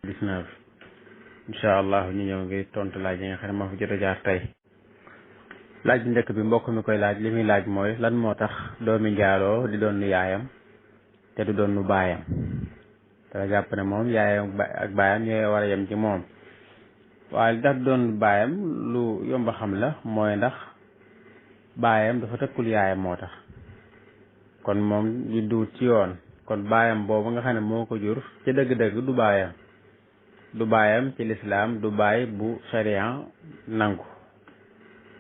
19 incha allah ñu ñëw ngi tontu laaj yi nga xam ne moo fi jot a jaar tey. laaj bi njëkk bi mbokk mi koy laaj li muy laaj mooy lan moo tax doomi njaaloo di doon yaayam te du doon nu baayam danga jàpp ne moom yaayam ak baayam ñooy war a yem ci moom waaye li tax doon baayam lu yomba xam la mooy ndax baayam dafa tëkkul yaayam moo tax kon moom ñu duut ci yoon kon baayam boobu nga xam ne moo ko jur ci dëgg-dëgg du baayam ci lislaam du baay bu sharia nangu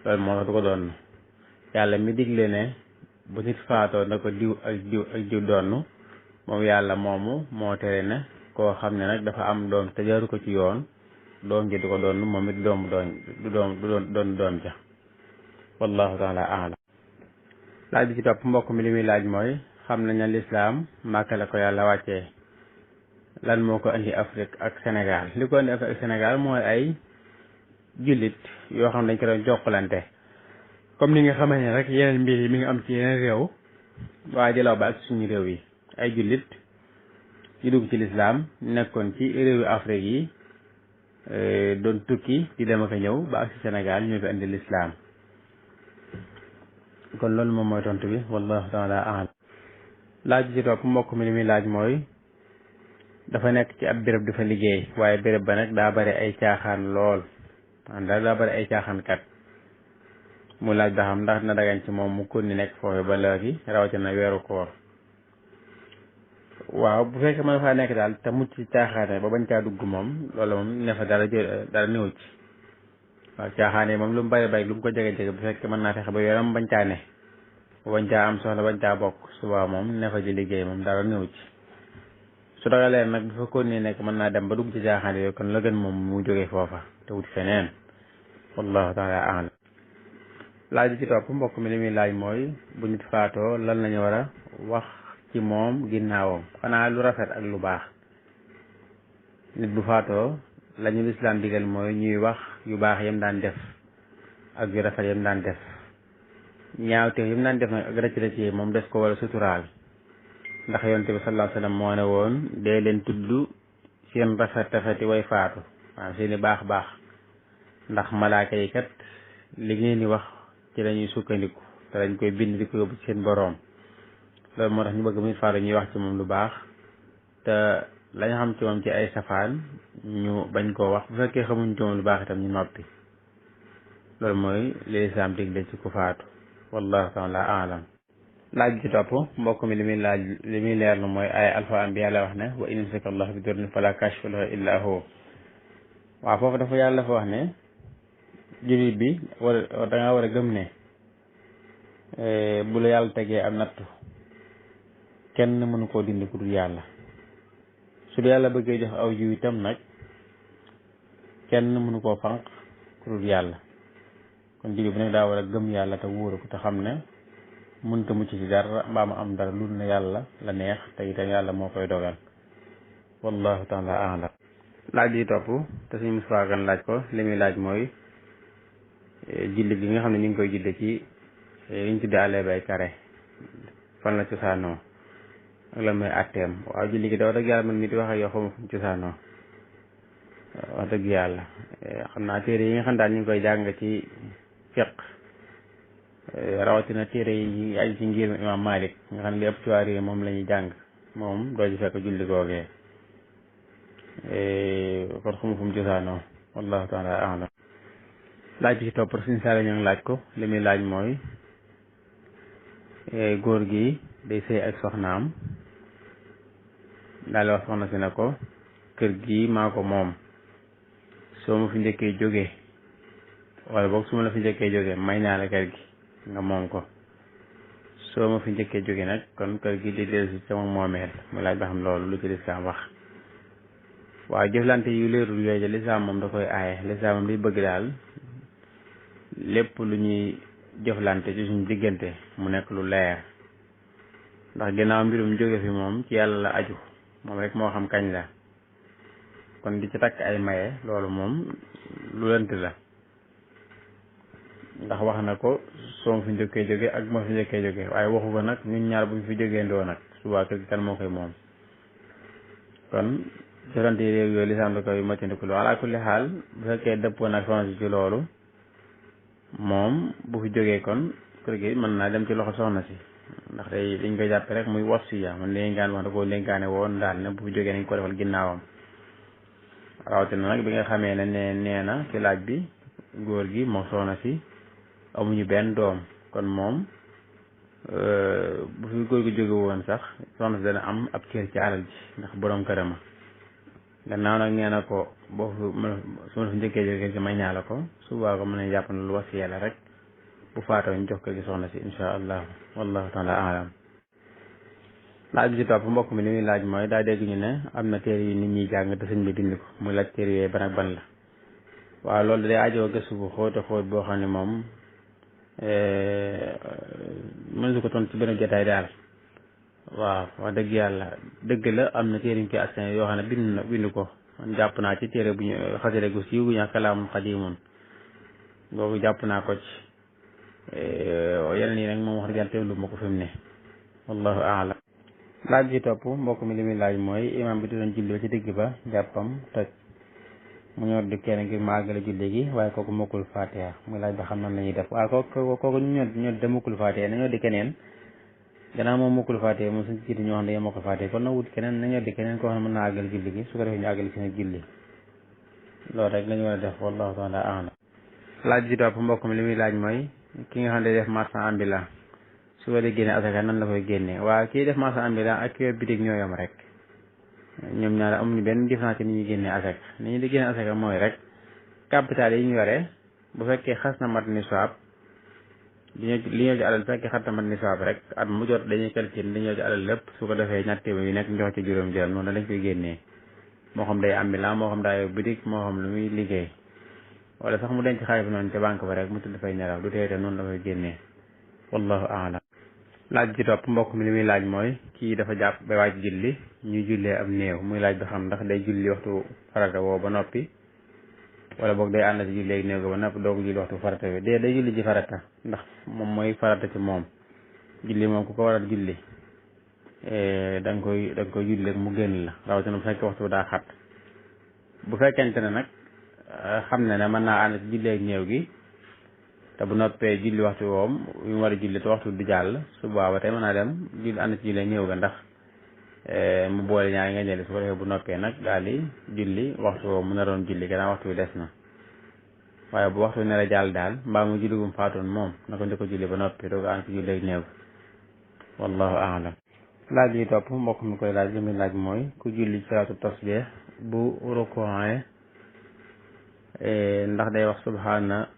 loolu moo tax du ko doon yàlla mi digle ne bu nit faatoo na ko diw ak diw donn moom yàlla moomu moo tere ne koo xam ne nag dafa am doom te jaru ko ci yoon doom ji du ko doon moom it doom ja wallahu taala a'lam. laaj bi ci topp mbokk mi li muy laaj mooy xam nañ ne lislaam Màkka la ko yàlla wàccee lan moo ko indi Afrique ak Sénégal li ko indi Afrique ak Sénégal mooy ay jullit yoo xam ne dañ ko doon jokkalante comme ni nga xamee ne rek yeneen mbir yi mi ngi am ci yeneen réew waaye jëlaw ba ak suñu réew yi ay jullit yu dugg ci lislaam nekkoon ci réewi Afrique yi doon tukki di dem ak a ñëw ba ak ci Sénégal ñoo fi indi lislaam kon loolu moom mooy tontu bi wallahu taala a'lam. laaj bi ci topp mbokk mi li muy laaj mooy dafa nekk ci ab béréb dafa liggéey waaye béréb ba nag daa bari ay caaxaan lool daal daa bari ay caaxaankat mu laaj ba xam ndax na dagan ci moom mu kon ni nekk foofu ba léegi rawatina weeru koor. waaw bu fekkee mën faa nekk daal te mucc ci caaxaane ba bañ caa dugg moom loolu moom ne fa dara néew ci waaw caaxaane moom lu mu bari lu mu ko jege-jege bu fekkee mën naa fexe ba yoram bañ caa ne bañ caa am soxla bañ caa bokk suba moom ne fa ji liggéey moom dara néew ci su dagalee nag bu fa kon ni nekk mën naa dem ba dugg ci caaxaane yooyu kon la gën moom mu jógee foofa te wut feneen wallahu taala a'lam. laaj bi ci topp mbokk mi li muy laaj mooy bu nit faatoo lan lañu war a wax ci moom ginnaawam xanaa lu rafet ak lu baax. nit bu faatoo lañu lislaam digal mooy ñuy wax yu baax yam daan def ak yu rafet yam daan def ñaawteef yam daan def nag ak rëcc yi moom des ko war a suturaal ndax yonent bi sallallahu alayhi wasallam moo ne woon dee leen tudd seen rafeti way faatu waaw seeni baax ndax malaaka yi kat li ngeen di wax ci lañuy sukkandiku te dañ koy bind di ko yóbbu ci seen boroom loolu moo tax ñu bëgg muy faatu ñuy wax ci moom lu baax te lañ xam ci moom ci ay safaan ñu bañ koo wax bu fekkee xamuñ ci moom lu baax itam ñu noppi loolu mooy li lislaam digle ci ku faatu wallahu taala a'lam. laaj bi ci topp mbokk mi li muy leerlu mooy ay alxuraan bi yàlla wax ne wa in yamsaka allahu bi durrin fala kashifa lahu illa hu waaw foofu dafa yàlla dafa wax ne jullit bi danga war a gëm ne bu la yàlla tegee am nattu kenn mënu koo dindi ku dul yàlla su dee yàlla bëggee jox aw jiw itam nag kenn mënu koo fanq ku dul yàlla kon jullit bi nag daa war a gëm yàlla te wóoru ko te xam ne mënta mucc ci dara mbaa mu am dara lu ne yàlla la neex te itam yàlla moo koy dogal wallahu taala a'lam. laaj yi topp te suñu musfaagan laaj ko li muy laaj mooy julli gi nga xam ne ñu ngi koy julli ci li ñu tuddee àllee bay kare fan la cosaanoo ak la mooy atteem waaw julli gi da wax dëgg yàlla man mi di wax ak yow xawma fu mu cosaanoo wax dëgg yàlla xam naa téere yi nga xam daal ñu ngi koy jàng ci fiq rawatina téere yi aju ci ngir imam Malik nga xam ne li ëpp ci waa réew moom la ñuy jàng moom doo ci fekk julli googee kon xamu fu mu cosaanoo wallahu taala a'lam. laaj bi ci topp suñu saala ñu ngi laaj ko li muy laaj mooy góor gi day sëy ak soxnaam daal wax soxna si ne ko kër gi maa ko moom soo ma fi njëkkee jóge wala boog su ma la fi njëkkee jóge may naa la kër gi nga moom ko soo ma fi njëkkee jóge nag kon kër gi di dellu si sama moomeel mu laaj ba xam loolu lu ci lislaam wax. waaw jëflante yu leerul yooyu de lislaam moom da koy aaye lislaam moom li bëgg daal lépp lu ñuy jëflante ci suñu diggante mu nekk lu leer ndax ginnaaw mbirum jóge fi moom ci yàlla la aju moom rek moo xam kañ la kon di ci takk ay maye loolu moom lu lënt la ndax wax na ko soo ma fi njëkkee jóge ak ma fi njëkkee jóge waaye waxu ko nag ñun ñaar buñ fi jógee ndoo nag subaa kër gi kan moo koy moom kon jëflante réew yooyu lislaam da koy moytandiku lu ala kulli xaal bu fekkee dëppoo nag soxna si ci loolu moom bu fi jógee kon kër gi mën naa dem ci loxo soxna si ndax day dañ koy jàppe rek muy wasiya man dénkaan wax da koo dénkaane woon daal ne bu fi jógee nañ ko defal ginnaawam rawatina nag bi nga xamee ne nee na ci laaj bi góor gi moo soxna si amuñu benn doom kon moom bu fi góor gi jóge woon sax soxna si dana am ab cër ci alal ji ndax borom kërama gannaaw nag nee na ko boo fi su ma fi njëkkee jóge ci may ñaa la ko subaa ko mën a jàpp na lu wasiya la rek bu faatoo ñu jox ko gi soxna si insha allah wallahu taala alam laaj bi ci topp mbokk mi li muy laaj mooy daa dégg ñu ne am na téere yu nit ñuy jàng te sëñ bi bind ko muy laaj téere yooyu ban ak ban la waaw loolu day ajoo gëstu bu xóote xóot boo xam ne moom mën su ko tontu ci benn jotaay daal waaw wax dëgg yàlla dëgg la am na téere ñu koy askan yoo xam ne bind ko man jàpp naa ci téere bu ñu xasida gu siiw gu ñu kalaamun xadimun boobu jàpp naa ko ci yeneen yi nag moom wax dëgg yàlla teewlu ma ko fi mu ne wallahu aalam laaj bi ci topp mbokk mi li muy laaj mooy imam bi di doon julli ba ci digg ba jàppam toj mu ñor di kenn ngir ma àggale julli gi waaye kooku mokkul fatiha muy laaj ba xam nan la ñuy def waaye kooku ñu ñor de mokkul fatiha na ñor di keneen gannaaw moom mokkul fatiha moom suñ jiiti ñoo xam ne dañoo mokkul fatiha kon na wut keneen na ñor di keneen koo xam ne mën naa àggale julli gi su ko defee ñu àggale seen julli loolu rek la ñu war a def wallahu taala a'lam laaj bi ci topp mbokk mi li muy laaj mooy ki nga xam ne def marchand ambulant su ko dee génne asaka nan la koy génne waaye kii def marchand ambulant ak ki yor bitig ñoo yam rek ñoom ñaar amuñu benn différence ni ñuy génnee asaka ni ñu di génne asaka mooy rek capital yi ñu yore bu fekkee xas na mat nisaab li ñëw ci alal bu fekkee xas na mat nisaab rek at mu jot dañuy calculer li ñëw ci alal lépp su ko defee ñaar téeméer yu nekk ñu jox ci juróom-juróom noonu lañ koy génnee moo xam day ambulant moo xam daa yor bitig moo xam lu muy liggéey wala sax mu denc xaalis bi noonu ca banque ba rek mu tudd fay nelaw du teete noonu la koy génnee wallahu a'lam laaj ci topp mbokk mi li muy laaj mooy kii dafa jàpp ba waaj julli ñuy jullee am néew muy laaj ba xam ndax day julli waxtu farata woo ba noppi wala boog day ànd ci julli ak néew ga ba noppi doogu julli waxtu farata bi day julli ci farata ndax moom mooy farata ci moom julli moom ku ko waral julli da nga koy julli rek mu génn la rawatina bu fekkee waxtu daa xat bu fekkente ne nag xam na ne mën naa ànd ci julli ak néew gi te bu noppee julli waxtu woom yu mu war a julli te waxtu du jàll su boobaa tey mën naa dem julli ànd ci julli ak néew ga ndax mu boole ñaari nga ñëli su ko defee bu noppee nag daal di julli waxtu woom mu naroon julli gannaaw waxtu wi des na waaye bu waxtu ne la jàll daal mbaa mu julli gum faatoon moom na ko njëkk a julli ba noppi doo ko ànd ci julli ak néew wallahu a'lam laaj yi topp mbokk mi koy laaj li muy laaj mooy ku julli salaatu tasbih bu rukkooee ndax day wax subhaana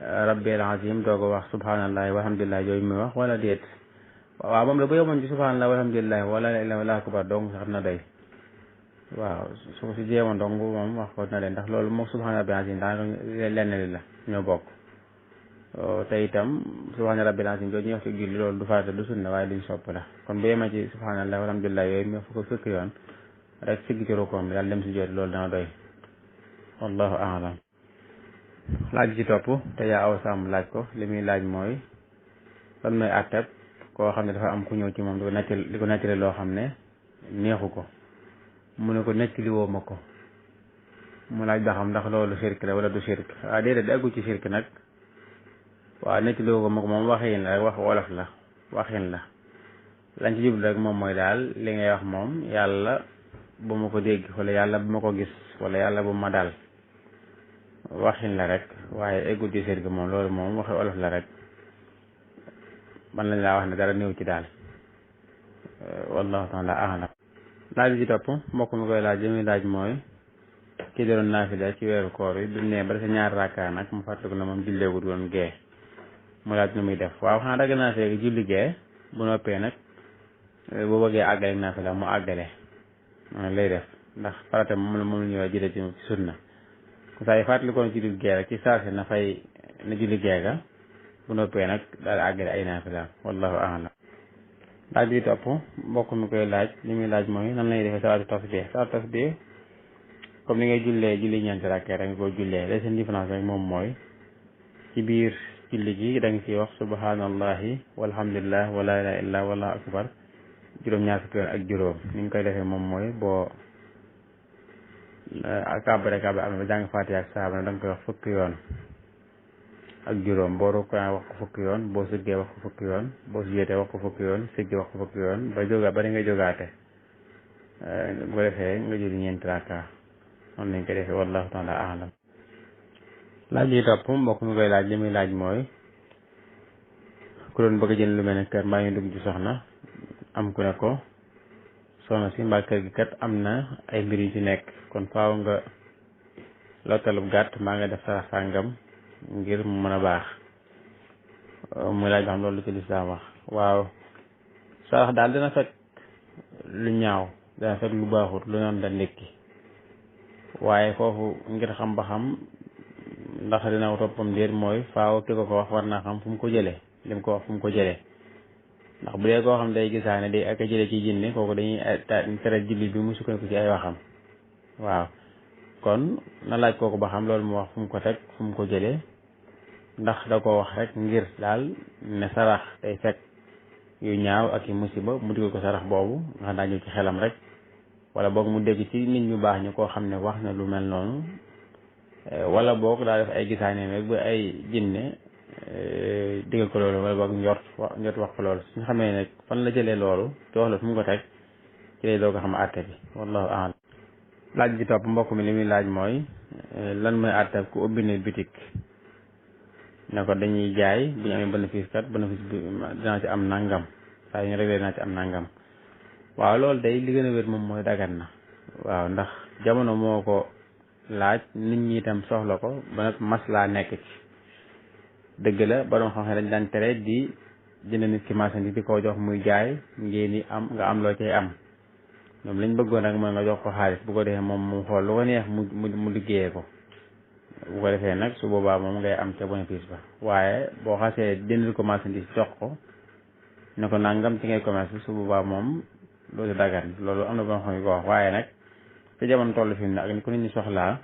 rabbil azim doog a wax subhanallahi walhamdulillahi yooyu muy wax wala déet waaw moom la bu yemoon ci subhanallahi walhamdulillahi wala la ilaha illa akbar dong sax na doy waaw su ko si jéemoon dong moom wax ko na leen ndax loolu moom subhana rabbil azim daanaka lenn li la ñoo bokk te itam subhana rabbil azim jooju ñuy wax ci julli loolu du farata du sunna waaye luñ sopp la kon bu yemee ci subhanallahi walhamdulillahi yooyu mu fu ko fekk yoon rek sigg ci rukoom bi daal dem si jot loolu dana doy wallahu a'lam laaj ci topp te yaa aw sàmm laaj ko li muy laaj mooy lan mooy àttab koo xam ne dafa am ku ñëw ci moom di ko nettali loo xam ne neexu ko mu ne ko nettali woo ma ko mu laaj ba xam ndax loolu shirk la wala du shirk waaw déedéet di aggu ci shirk nag waaw nettali woo ko ma ko moom waxin la rek wax wolof la waxin la lañ ci jublu rek moom mooy daal li ngay wax moom yàlla bu ma ko dégg wala yàlla bu ma ko gis wala yàlla bu ma dal waxin la rek waaye eggul ci shirk moom loolu moom waxi olof la rek man lañ laa wax ne dara néew ci daal wallahu taala a'lam laaj bi ci topp mbokk mi koy laaj li muy laaj mooy ki doon naafila ci weeru koor yi du ne ba sa ñaar rakka nag mu fàttaliku na moom julleegul woon gee mu laaj nu muy def waaw xanaa dagg naa seegi julli gee bu noppee nag bu bëggee àggale naafila mu àggale noonu lay def ndax farata moom la ñuy wax jëlee ci sunna ku saa yi fàttalikoon ci julli gee rek ci saasi na fay na julli gee ga bu noppee nag daal àggale ay naafila wallahu a'lam laaj bi topp mbokk mi koy laaj li muy laaj mooy nan lañuy defee salaatu tasbih comme ni ngay julli ñeenti rakkee rek nga ko jullee la seen différence rek moom mooy ci biir julli gi da nga ciy wax subhanallahi walhamdulillah wala ilaha illa wallahu akbar juróom-ñaar fukki yoon ak juróom ni nga koy defee moom mooy boo kàbbare am ba jàng Faatiha ak saaba ne da nga koy wax fukki yoon ak juróom boo rukkoo wax ko fukki yoon boo sëggee wax ko fukki yoon boo sujjóotee wax ko fukki yoon siggi wax ko fukki yoon ba jógaa ba di nga jógaate bu ko defee nga julli ñeenti rakka noonu lañ ko defee wallahu taala a'lam. laaj yi topp mbokk mi koy laaj li muy laaj mooy ku doon bëgg a jënd lu mel ne kër mbaa ñu dugg ci soxna am ku ne ko soxna si mbaa kër gi kat am na ay mbir yu ci nekk kon faaw nga lottalub gàtt mbaa nga def sarax sàngam ngir mu mën a baax muy laaj ba xam loolu ci lislaam wax. waaw sarax daal dina fekk lu ñaaw dana fekk lu baaxut lu noonu da ndékki waaye foofu ngir xam ba xam ndax dina toppam déet mooy faaw ki ko wax war naa xam fu mu ko jëlee lim ko wax fu mu ko jëlee ndax bu dee koo xam day gisaane day ak a jëlee ci jinne kooku dañuy tere jullit bi mu sukkandiku ci ay waxam. waaw kon na laaj kooku ba xam loolu mu wax fu mu ko teg fu mu ko jëlee ndax da ko wax rek ngir daal ne sarax day fekk yu ñaaw ak i musiba mu digal ko sarax boobu nga xam daa ñëw ci xelam rek wala boog mu dégg ci nit ñu baax ñu koo xam ne wax na lu mel noonu wala boog daa def ay gisaaneem rek ba ay jinne digal ko loolu wala boog njort wax ko loolu suñu xamee ne fan la jëlee loolu te wax la fu mu ko teg ci lay doo ko xam àtte bi wallahu a'lam. laaj bi topp mbokk mi li muy laaj mooy lan mooy àtte ku ubbi ne bitik ne ko dañuy jaay bu ñu amee bénéfice kat bénéfice bi dinaa ci am nangam saa yu ñu réglé dinaa ci am nangam. waaw loolu day li gën a wér moom mooy dagan na. waaw ndax jamono moo ko laaj nit ñi itam soxla ko ba nag maslaa nekk ci dëgg la ba doon xam ne dañ daan tere di jënd nit ki marchandise di ko jox muy jaay ngeen ni am nga am loo cay am ñoom lañ bëggoon nag mooy nga jox ko xaalis bu ko defee moom mu xool lu ko neex mu liggéeyee ko bu ko defee nag su boobaa moom ngay am ca bénéfice ba waaye boo xasee jëndal ko marchandise jox ko ne ko nangam ci ngay commerce bi su boobaa moom loolu dagan loolu am na ba nga xam ne ko wax waaye nag fi jamono toll fi mu ne ak ni ko nit ñi soxlaa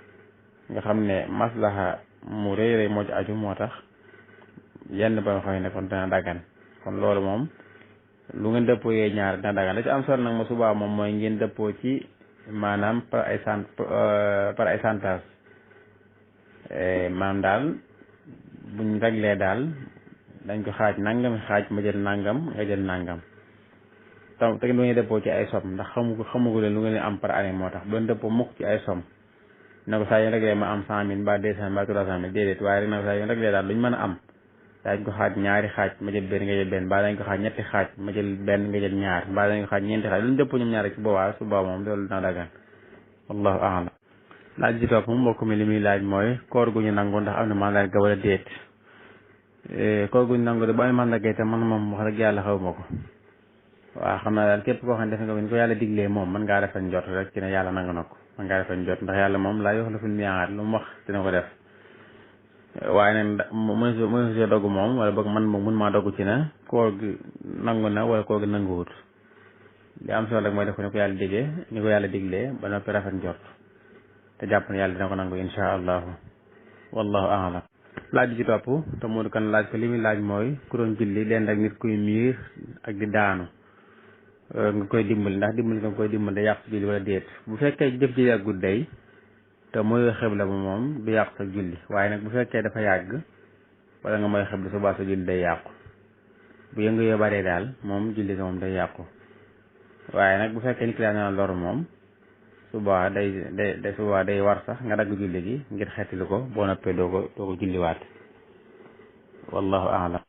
nga xam ne maslaha mu rëy rëy moo ci aju moo tax yenn ba nga xam ne kon dana dagan kon loolu moom lu ngeen dëppoo yee ñaar dina dagan la ci am solo nag ma subaa moom mooy ngeen dëppoo ci maanaam par ay centage maanaam daal buñ réglee daal dañ ko xaaj nangam xaaj ma jël nangam nga jël nangam tam te lu ngeen dëppoo ci ay somme ndax xamugu leen lu ngeen am par année moo tax doon dëppoo mukk ci ay somme ne ko saa yu réglee ma am 100,000 mbaa 200 mbaa 300,000 déedéet waaye rek nag saa yu réglee daal luñ mën a am dañ ko xaaj ñaari xaaj ma jël benn nga jël benn mbaa dañ ko xaaj ñetti xaaj ma jël benn nga jël ñaar mbaa dañ ko xaaj ñeenti xaaj luñ dëppoo ñoom ñaar rek su boobaa moom loolu dina dagan wallahu a'lam. laaj ji topp moom mbokk mi li muy laaj mooy koor gu ñu nangu ndax am na mandarga wala déet koor gu ñu nangu de bu amee mandarga itam man moom wax dëgg yàlla xaw ma ko waaw xam naa daal képp koo xam ne def nga ko yàlla diglee moom mën ngaa rafet njot rek ci ne yàlla nangu na ko mën ngaa rafet njot ndax yàlla moom laa yox la ful miyaat lu mu wax dina ko def waaye nag mënu si dogg moom wala boog man moom mun maa dogg ci na koor gi nangu na wala koor gi nanguwut li am solo rek mooy def ko ni ko yàlla digee ni ko yàlla diglee ba noppi rafet njot te jàpp ne yàlla dina ko nangu insha allahu wallahu a'lam. laaj bi ci topp te moo kan laaj ko li muy laaj mooy ku doon julli leen rek nit kuy miir ak di daanu nga koy dimbali ndax dimbali nga koy dimbali da yàq sa julli wala déet bu fekkee jëf ji yàggut day te mooy xibla ba moom du yàq sa julli waaye nag bu fekkee dafa yàgg wala nga mooy xibla su baa sa julli day yàqu bu yëngu yoo baree daal moom julli nga moom day yàqu waaye nag bu fekkee nit ki daan loru moom suba day war sax nga dagg julli gi ngir xeetali ko boo noppee doo ko julliwaat wallahu a'lam.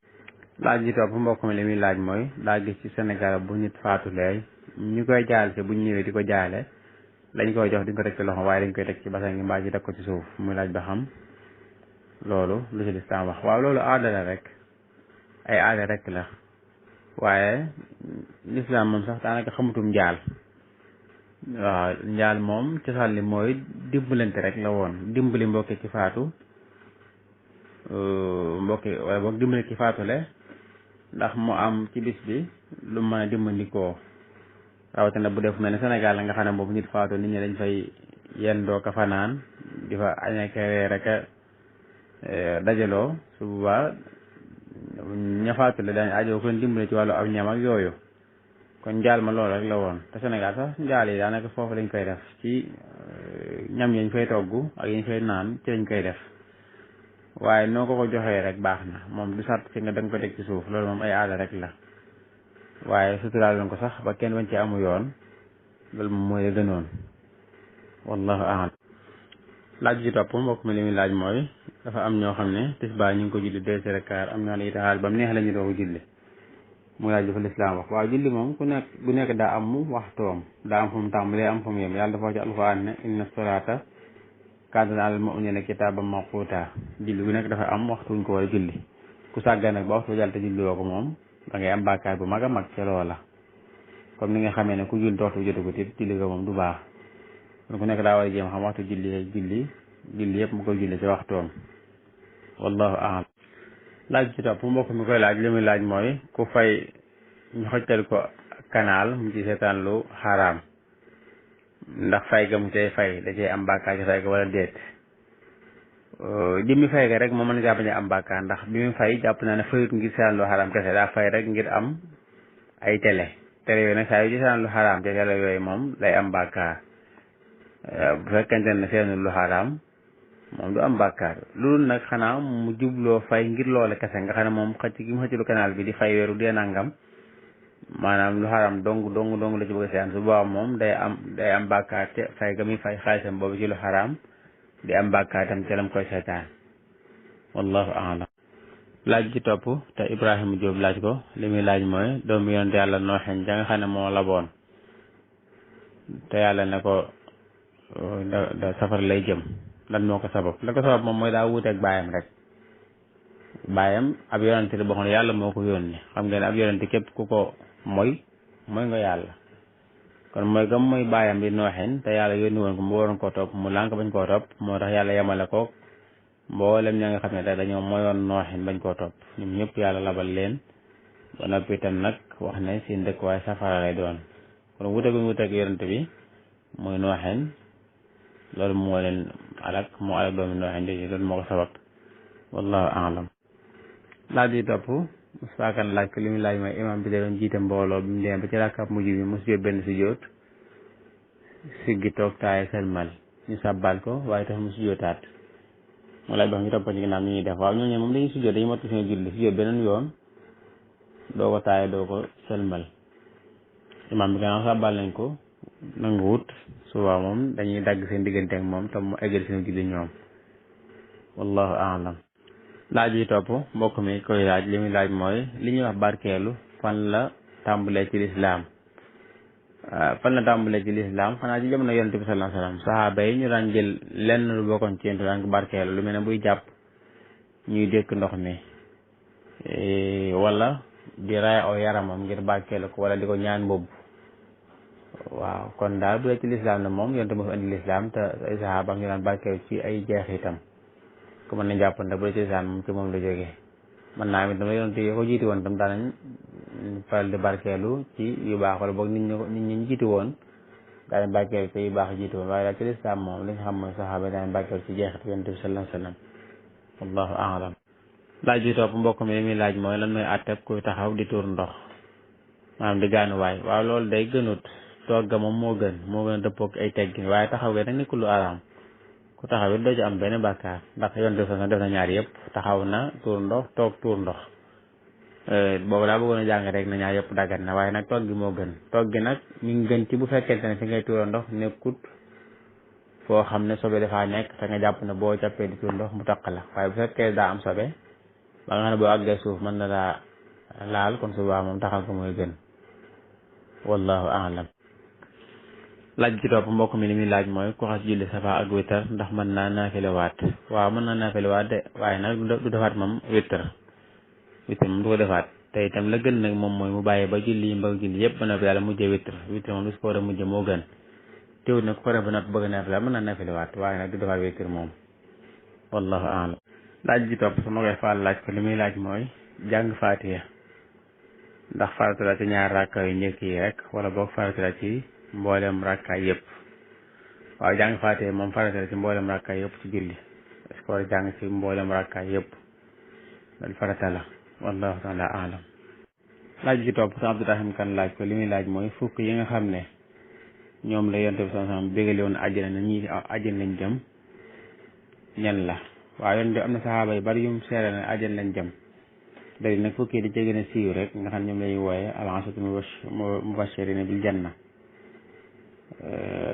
laaj ji topp mbokk mi li muy laaj mooy daa gis ci Sénégal bu nit faatu leey ñu koy jaal ci bu ñu ñëwee di ko jaale lañ koy jox di ko teg ci loxo waaye dañ koy teg ci basan ngi mbaa ci teg ko ci suuf muy laaj ba xam loolu lu ci lislaam wax. waaw loolu aada la rek ay aada rek la waaye lislaam moom sax daanaka xamutum njaal waaw njaal moom ci sàlli mooy dimbalante rek la woon dimbali mbokki ci faatu mbokki wala boog dimbali ci faatule ndax mu am ci bis bi lu mën a dimbandikoo rawatina bu def mel ne Sénégal la nga xam ne boobu nit faatu nit ñi dañ fay yendoo ka fanaan di fa añaka reer rek dajaloo su boobaa ña faatule dañ ajoo ko leen dimbali ci wàllu aw ñam ak yooyu kon njaal ma loolu rek la woon te Sénégal sax njaal yi daanaka foofu lañ koy def ci ñam yañ fay togg ak yañ fay naan ci lañ koy def waaye noo ko joxee rek baax na moom du sart ci nga da nga ko teg ci suuf loolu moom ay aada rek la waaye suturaal leen ko sax ba kenn wañ ci amu yoon loolu moom mooy la gënoon wallahu a'lam. laaj ci topp mbokk mi li muy laaj mooy dafa am ñoo xam ne tisbaar ñu ngi ko julli 2h15 am ñoo ne itam xaal ba mu neex la ñu doo ko julli mu laaj dafa lislaam wax waaw julli moom ku nekk daa am mu waxtoom daa am fu mu tàmbalee am fu mu yem yàlla dafa wax ci alxuraan ne inna salaata kaanat alal mu'miniina kitaaban mawquuta julli bu nekk dafa am waxtu wuñ ko war a julli ku sàggan nag ba waxtu jàll te julli woo ko moom da ngay am bàkkaar bu mag a mag ca loola comme ni nga xamee ne ku julli waxtu jotagut it julli ko moom du baax kon ku nekk daa war a jéem xam waxtu julli yëpp mu koy julli ci waxtoom wallahu a'lam. laaj ci topp mbokk mi koy laaj li muy laaj mooy ku fay ñu xoccal ko kanaal mu ci seetaan lu xaraam ndax fay ga mu cay fay da cay am bàkkaar ci fay ga wala déet jëmmi fay ga rek moo mën a jàpp ne am bàkkaar ndax bi mu fay jàpp naa ne fayut ngir seetaan lu xaraam kese daa fay rek ngir am ay télé yooyu nag saa yu ci seetaan lu xaraam te télé yooyu moom lay am bàkkaar bu fekkente ne seetaan lu xaraam moom du am bàkkaar loolu nag xanaa mu jubloo fay ngir loole kese nga xam ne moom xëcc gi mu xëcc lu kanaal bi di fay weeru dee nangam maanaam lu xaram dong la ci bëgg a seetaan su boobaa moom day am bàkkaar te fay ga muy fay xaalisam boobu ci lu xaraam di am bàkkaar itam te lam koy seetaan wallahu a'lam. laaj ci topp te Ibrahima Diop laaj ko li muy laaj mooy doomu yonent yàlla nooxen ja nga xam ne moo laboon te yàlla ne ko da safar lay jëm lan moo ko sabab la ko sabab moom mooy daa wuuteeg baayam rek baayam ab yonent la boo xam ne yàlla moo ko yónni xam ngeen ab yonent képp ku ko mooy nga yàlla kon mooy gam mooy baayam di nooxin te yàlla yónni woon ko mu waroon koo topp mu lànk bañ koo topp moo tax yàlla yemale ko mboolem ña nga xam ne dañoo moyoon nooxin bañ koo topp ñoom ñëpp yàlla labal leen ba noppi itam nag wax ne seen dëkk waaye safara lay doon kon wuuteeg yonent bi mooy nooxin loolu moo leen alak doomi nooxin di loolu moo ko sabab wallahu a'lam. laaj yi topp saakan laaj ko li muy laaj mooy imam bi da doon jiite mbooloo bi mu demee ba ci rakkaab mujj bi mu sujjóot benn sujjóot siggi toog taaye sëlmal ñu sàbbal ko waaye tax mu sujjóotaat mu laaj ba xam ñu topp ci ginnaaw ñu ñuy def waaw ñooñu moom dañuy sujjóot dañuy motti suñu julli sujjóot beneen yoon doo ko taaye doo ko sëlmal imam bi gannaaw sàbbal nañ ko nanguwut suba moom dañuy dagg seen diggante ak moom tam mu eggal seen julli ñoom wallahu a'lam. laaj yi topp mbokk mi koy laaj li muy laaj mooy li ñuy wax barkeelu fan la tàmbalee ci lislaam xanaa ci jamono yonent bi sallallahu alayhi wasallam sahaaba yi ñu daan jël lenn lu bokkoon ci yonent daan ko barkeelu lu mel ne buy jàpp ñuy dékk ndox mi wala di raay aw yaramam ngir barkeelu ko wala di ko ñaan mbubb waaw kon daal bu dee ci lislaam ne moom yonent moo fi indi lislaam te ay sahaaba ñu daan barkeelu ci ay jeexitam ku mën nañ jàpp ndax bu dee ci lislaam moom ci moom la jógee mën naa am dama yonent yi ko jiiti woon tam daanañ faral di barkeelu ci yu baax wala boog nit ñi jiiti woon daanañ barkeelu ci yu baax jiiti woon waaye daal ci lislaam moom li nga xam mooy saxaaba daanañ barkeelu ci jeexit yonent bi sallallahu alayhi wasallam wallahu a'lam. laaj bi topp mbokk mi li muy laaj mooy lan mooy àtteb kuy taxaw di tuur ndox maanaam di gaanuwaay waaw loolu day gënut toog ga moom moo gën a dëppoog ay teggin waaye taxaw ga nag nekkul lu araam ku taxaw it doo ci am benn bàkkaar ndax yoon def na ñaar yëpp taxaw na tuur ndox toog tuur ndox boobu daa bëggoon a jàng rek na ñaar yëpp daggat na waaye nag toog gi moo gën toog gi nag mi ngi gën ci bu fekkente ne fi ngay tuura ndox nekkut foo xam ne sobe dafaa nekk te nga jàpp ne boo jàppee di tuur ndox mu taq la waaye bu fekkee daa am sobe ba nga xam ne boo àggee suuf mën na daa laal kon subaa moom taxaw ko mooy gën wallahu a'lam. laaj ci topp mbokk mi li muy laaj mooy ku xas julli safa ak wittar ndax mën naa naafelewaat waaw mën naa naafelewaat de waaye nag du defaat moom wittar moom du ko defaat te itam la gën nag moom mooy mu bàyyi ba julli mbag julli yëpp ba noppi daal mujjee wittar moom lu su ko war a mujjee moo gën teewul nag ku ko def ba noppi bëgg a naafelewaat mën naa naafelewaat waaye nag du defaat wittar moom wallahu a'lam. laaj ci topp sama koy faal laaj ko li muy laaj mooy jàng faatiya ndax farata la ci ñaar rakka yu njëkk yi rek wala boog farata la ci mboolem rakkaay yëpp waaw jàng faatiha moom farata la ci mboolem rakkaay yëpp ci julli est-ce que war a jàng ci mboolem rakkaay yëpp loolu farata la wallahu taala a'lam. laaj bi ci topp sa Abdourahim kan laaj ko li muy laaj mooy fukk yi nga xam ne ñoom la yonent bi sallallahu alayhi wasallam bégale woon àjjana ne ñii àjjana lañ jëm ñan la waaye yonent bi am na saxaaba yu bari yum seere ne àjjana lañ jëm dari nag fukki di ci gën a siiw rek nga xam ñoom lañuy wooye al-ashara mubashirina bil janna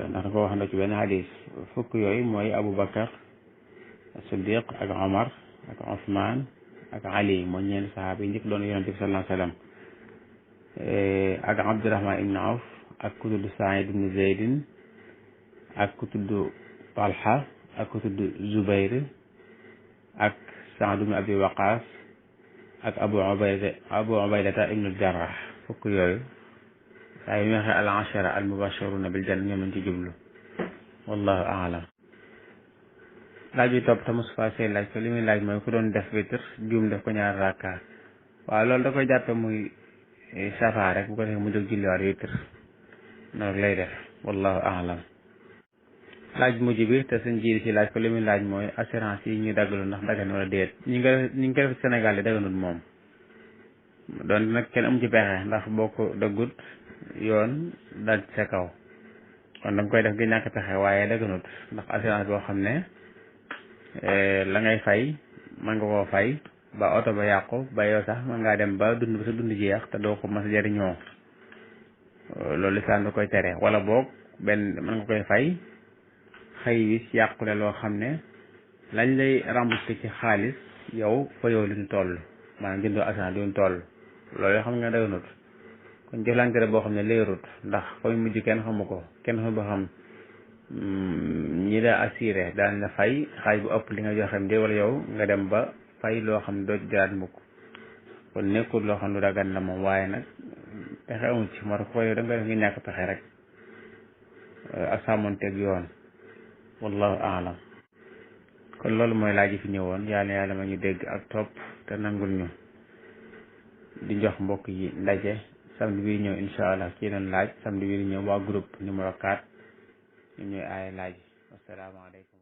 ndax dafa wax na ci benn hadis fukk yooyu mooy Abu Bakar Siddiq ak Omar ak Ousmane ak Ali mooy ñeent saxaaba yi njëkk doon yonent bi sallallahu alayhi wasallam ak Abdurahman ibn Awf ak ku tudd Saïd ibn Zaydin ak ku tudd Talha ak ku tudd Zubayr ak Saad ibn Abi Waqas ak Abu Ubaydata ibn al-Jarrah fukk yooyu saa yu ñu waxee al-ashara al-mubashiruna bil janna ñoom lañ ci jublu wallahu a'lam. laaj bi topp te Moustapha Sey laaj ko li muy laaj mooy ku doon def witr juum def ko ñaar rakka waaw loolu da koy jàppe muy safa rek bu ko defee mu jóg julliwaat witr noonu lay def wallahu a'lam. laaj mujj bi te suñ jiir ci laaj ko li muy laaj mooy assurance yi ñuy daggalu ndax dagan wala déet ñi ngi ko def Sénégal yi daganut moom doon nag kenn amu ci pexe ndax boo ko dëggut yoon dal ci sa kaw kon danga koy def gi ñàkk pexe waaye daganut ndax assurance boo xam ne la ngay fay mën nga koo fay ba oto ba yàqu ba yow sax mën ngaa dem ba dund ba sa dund jeex te doo ko mas a jariñoo loolu lislaam da koy tere wala boog benn mën nga koy fay xëy wis yàqule loo xam ne lañ lay remboursé ci xaalis yow fa yow li ñu toll maanaam jëndoo assurance li ñu toll loolu yoo xam nga daganut kon jëflante la boo xam ne leerut ndax koy mujj kenn xamu ko kenn xamu ba xam ñi la assuré daan la fay xaaj bu ëpp li nga joxem de wala yow nga dem ba fay loo xam ne doo ci jaraat mukk kon nekkul loo xam ne lu dagan la moom waaye nag pexe amul ci moo tax ko yow da nga def ngi ñàkk pexe rek ak sàmmonteeg yoon wallahu a'lam. kon loolu mooy laaj yi fi ñëwoon yàlla ma ñu dégg ak topp te nangul ñu di jox mbokk yi ndaje samedi bi ñëw insha allah kii doon laaj samedi bi ñëw waa groupe numéro 4 ñoom ñooy aaye laaj wasalaamaaleykum